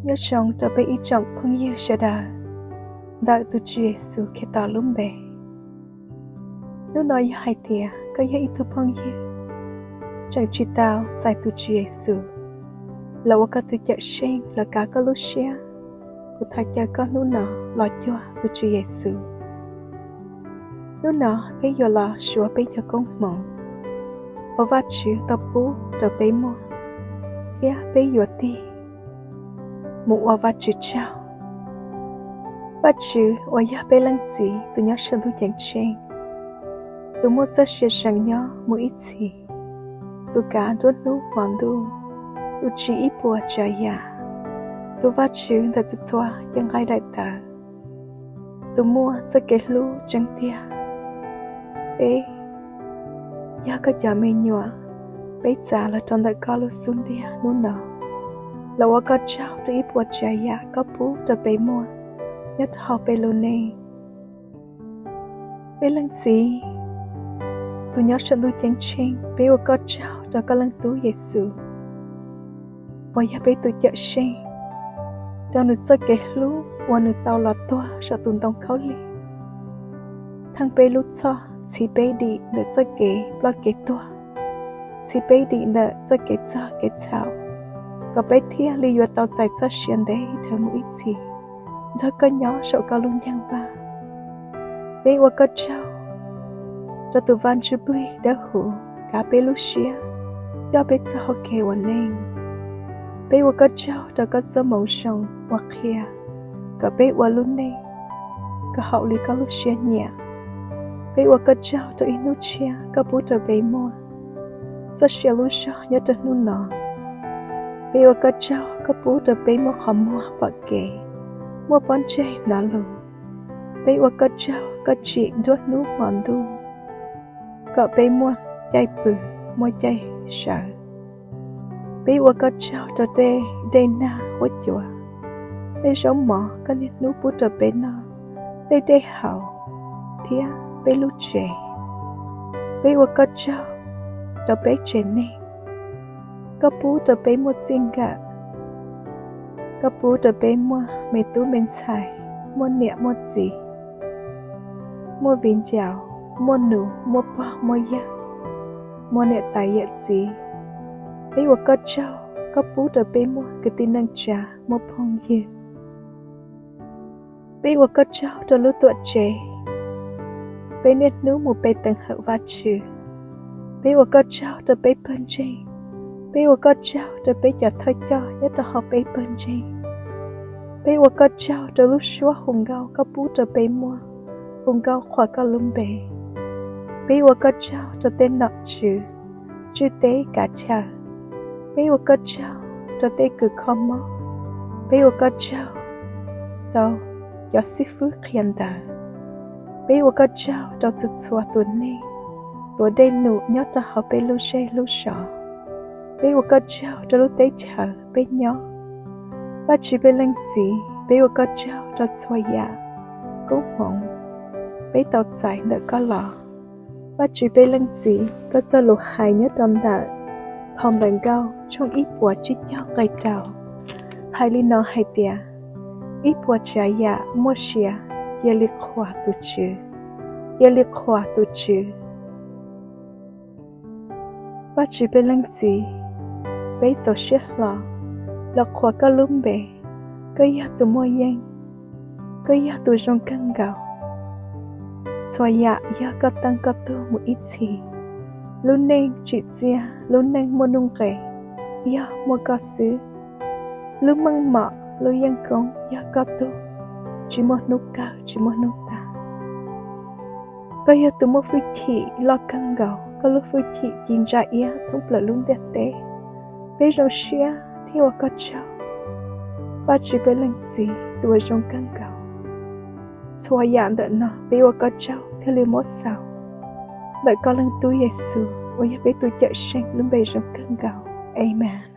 Nyob zoo rau peb ib tsoom phooj ywg sawv daws ntawm tus Tswv Yexus Khetos lub npe. Hnub no yog hais tias koj yog ib tug phooj ywg tseem tsis tau txais tus Tswv Yexus los ua koj tus Cawmseej los kav koj lub siab, kuv thov caw koj hnub no los cuag tus Tswv Yexus. Hnub no peb yuav los suav peb cov koob hmoov uas Vajtswv tau pub rau peb muaj, thiab peb yuav tig mus ua Vajtswv tsaug. Vajtswv uas yog peb Leej Txiv tus nyob saum ntuj ceeb tsheej, tus muaj txoj sia zeem nyob mus ib txhis, tus kav nruab hnub hmo ntuj, tus tsim ib puas tsav yam, tus Vajtswv ntawm txhua txhua cev nqaij daim tawv, tus muaj txoj kev hlub tseeb tiag. Peb yog koj cov me nyuam, peb txav los rau ntawm koj lub xub ntiag hnub no los ua koj tsaug rau ib puas tsav yam koj pub rau peb muaj nyob rau hauv peb lub neej. Peb Leej Txiv tus nyob saum ntuj ceeb tsheej, peb ua koj tsaug rau koj Leej Tub Yexus uas yog peb tus Cawmseej, rau nws txoj kev hlub uas nws tau los tuag saum tus ntoo khaub lig, theej peb lub txhoj, txhiv peb dim ntawm txoj kev ploj kev tuag, txhiv peb dim ntawm txoj kev txog kev txhaum, kom peb thiaj li yuav tau txais txoj sia ntev dhawv mus ib txhis nrog koj nyob saum koj lub nceeg vaj. Peb ua koj tsaug rau tus Vaj Ntsuj Plig Dawb Huv kav peb lub siab, coj peb txoj hau kev ua neej. Peb ua koj tsaug rau koj txoj moo zoo uas qhia kom peb ua lub neej kom haum li koj lub siab nyiam. Peb ua koj tsaug rau ib hnub tshiab koj pub rau peb muaj txoj sia lub zog nyob rau hnub no. Peb ua koj tsaug koj pub rau peb muaj qhov muag pom kev, muaj pob ntseg hnov lus. Peb ua koj tsaug koj tsim nruab hnub hmo ntuj kom peb muaj caij pw, muaj caij sawv. Peb ua koj tsaug rau tej dej nag huab cua, tej zaub mov koj niaj hnub pub rau peb noj, tej dej haus, thiab peb lub tsev. Peb ua koj tsaug rau peb tsev neeg, koj pub rau peb muaj txij nkawm, koj pub rau peb muaj me tub me ntxhais, muaj niam muaj txiv, muaj viv ncaus, muaj nus muaj pog muaj yawg, muaj niam tais yawm txiv. Peb ua koj tsaug koj pub rau peb muaj kwv tij neej tsa, muaj phooj ywg. Peb ua koj tsaug rau lub tuam tsev, peb niaj hnub mus pe teev hawm Vajtswv. Peb ua koj tsaug rau peb pawg ntseeg, peb ua koj tsaug rau peb cov thawj coj nyob rau hauv peb pawg ntseeg. Peb ua koj tsaug rau lub suab hu nkauj koj pub rau peb muaj, hu nkauj qhuas koj lub npe. Peb ua koj tsaug rau tej nom tswv, tswj teb kav chaw. Peb ua koj tsaug rau tej kws kho mob. Peb ua koj tsaug rau cov xib fwb qhia ntawv. Peb ua koj tsaug rau txhua txhua tus neeg tuav dej num nyob rau hauv peb lub zej lub zos. Peb ua koj tsaug rau lub teb chaws peb nyob. Vajtswv peb Leej Txiv, peb ua koj tsaug rau txhua yam koob hmoov peb tau txais ntawm koj los. Vajtswv peb Leej Txiv, koj txoj lus hais nyob rau ntawm phau Ntawv Nkauj tshooj ib puas tsib caug nqe rau hais li no hais tias, ib puas tsav yam muaj sia, cia li qhuas tus Tswv, cia li qhuas tus Tswv. Vajtswv peb Leej Txiv, peb txaus siab hlo los qhuas koj lub npe. Koj yog tus muaj yeej, koj yog tus zoo kawg nkaus. Txhua yam yog koj teej koj tug mus ib txhis. Lub neej tsim txiaj, lub neej muaj nuj nqes, yog muaj koj xwb. Lub meej mom, lub yeej koob yog koj tug, tsis muaj hnub kawg tsis muaj hnub tag. Koj yog tus muaj hwj chim loj kawg nkaus, koj lub hwj chim ci ntsa iab thoob plaws lub ntiaj teb. Peb zoo siab thiab ua koj tsaug, Vajtswv peb Leej Txiv tus uas zoo kawg nkaus. Txhua yam ntawm no peb ua koj tsaug thiaj li muab xaus ntawm koj Leej Tub Yexus uas yog peb tus Cawmseej lub npe zoo kawg nkaus. Amees.